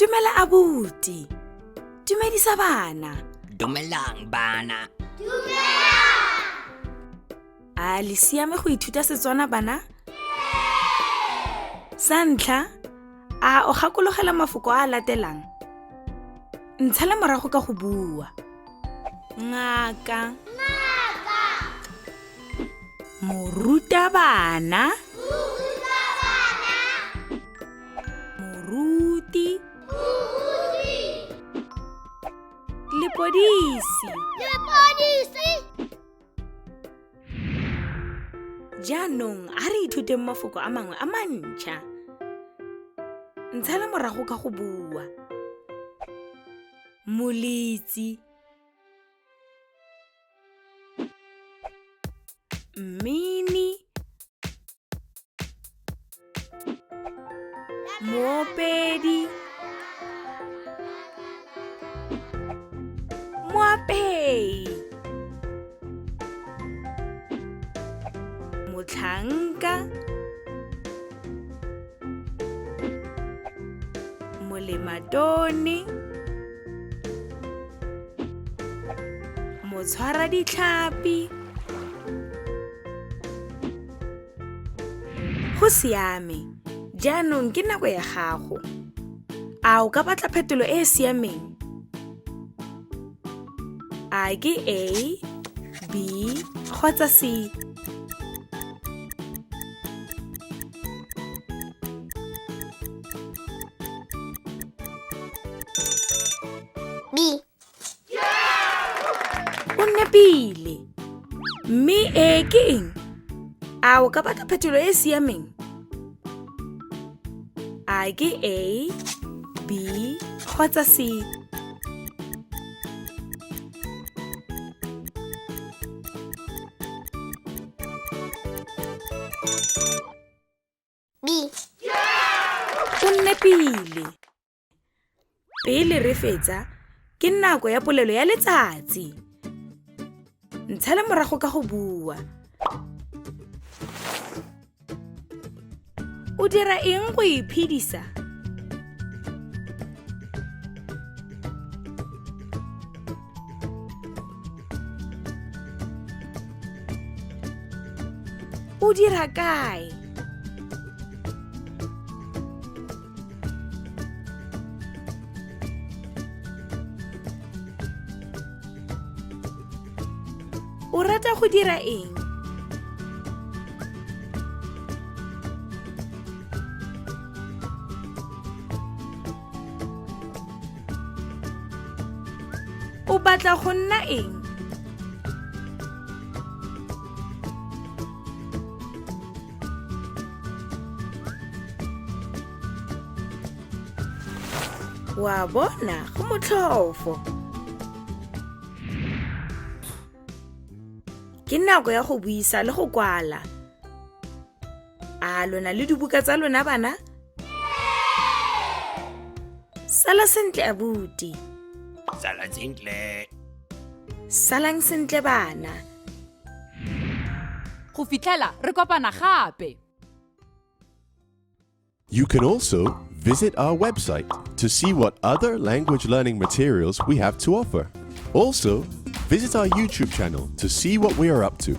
Dumela abuti. Dumedisa bana. Dumelang bana. A le siame go ithuta Setswana bana? Sa ntlha, a o gakologela mafoko a a latelang? Ntshale morago ka go bua. Ngaka. Ngaka. Morutabana. Morutabana. Moruti. Moruti. Lepodisi. Lepodisi. Jaanong a re ithuteng mafoko a mangwe a mantšha. Ntshale morago ka go bua. Moletsi. Mmini. Moopedi. Moapei. Motlhanka. Molematone. Motshwara ditlhapi. Go siame. Jaanong ke nako ya gago. A o ka batla phetolo e e siameng? A ke A, B kgotsa C? B. O nepile. Mme e ke eng? A o ka batla phetolo e e siameng? A ke A, B kgotsa C? B. O nepile. Pele re fetsa, ke nako ya polelo ya letsatsi. Ntshale morago ka go bua. O dira eng go iphedisa? O dira kae? O rata go dira eng? O batla go nna eng? Wa bona go motlhofo. Ke nako ya go buisa le go kwala. A lona le dibuka tsa lona bana? Sala sentle abuti. Sala sentle. Salang sentle bana. Go fitlhela re kopana gape. You can also visit our website to see what other language learning materials we have to offer. Also, visit our YouTube channel to see what we are up to.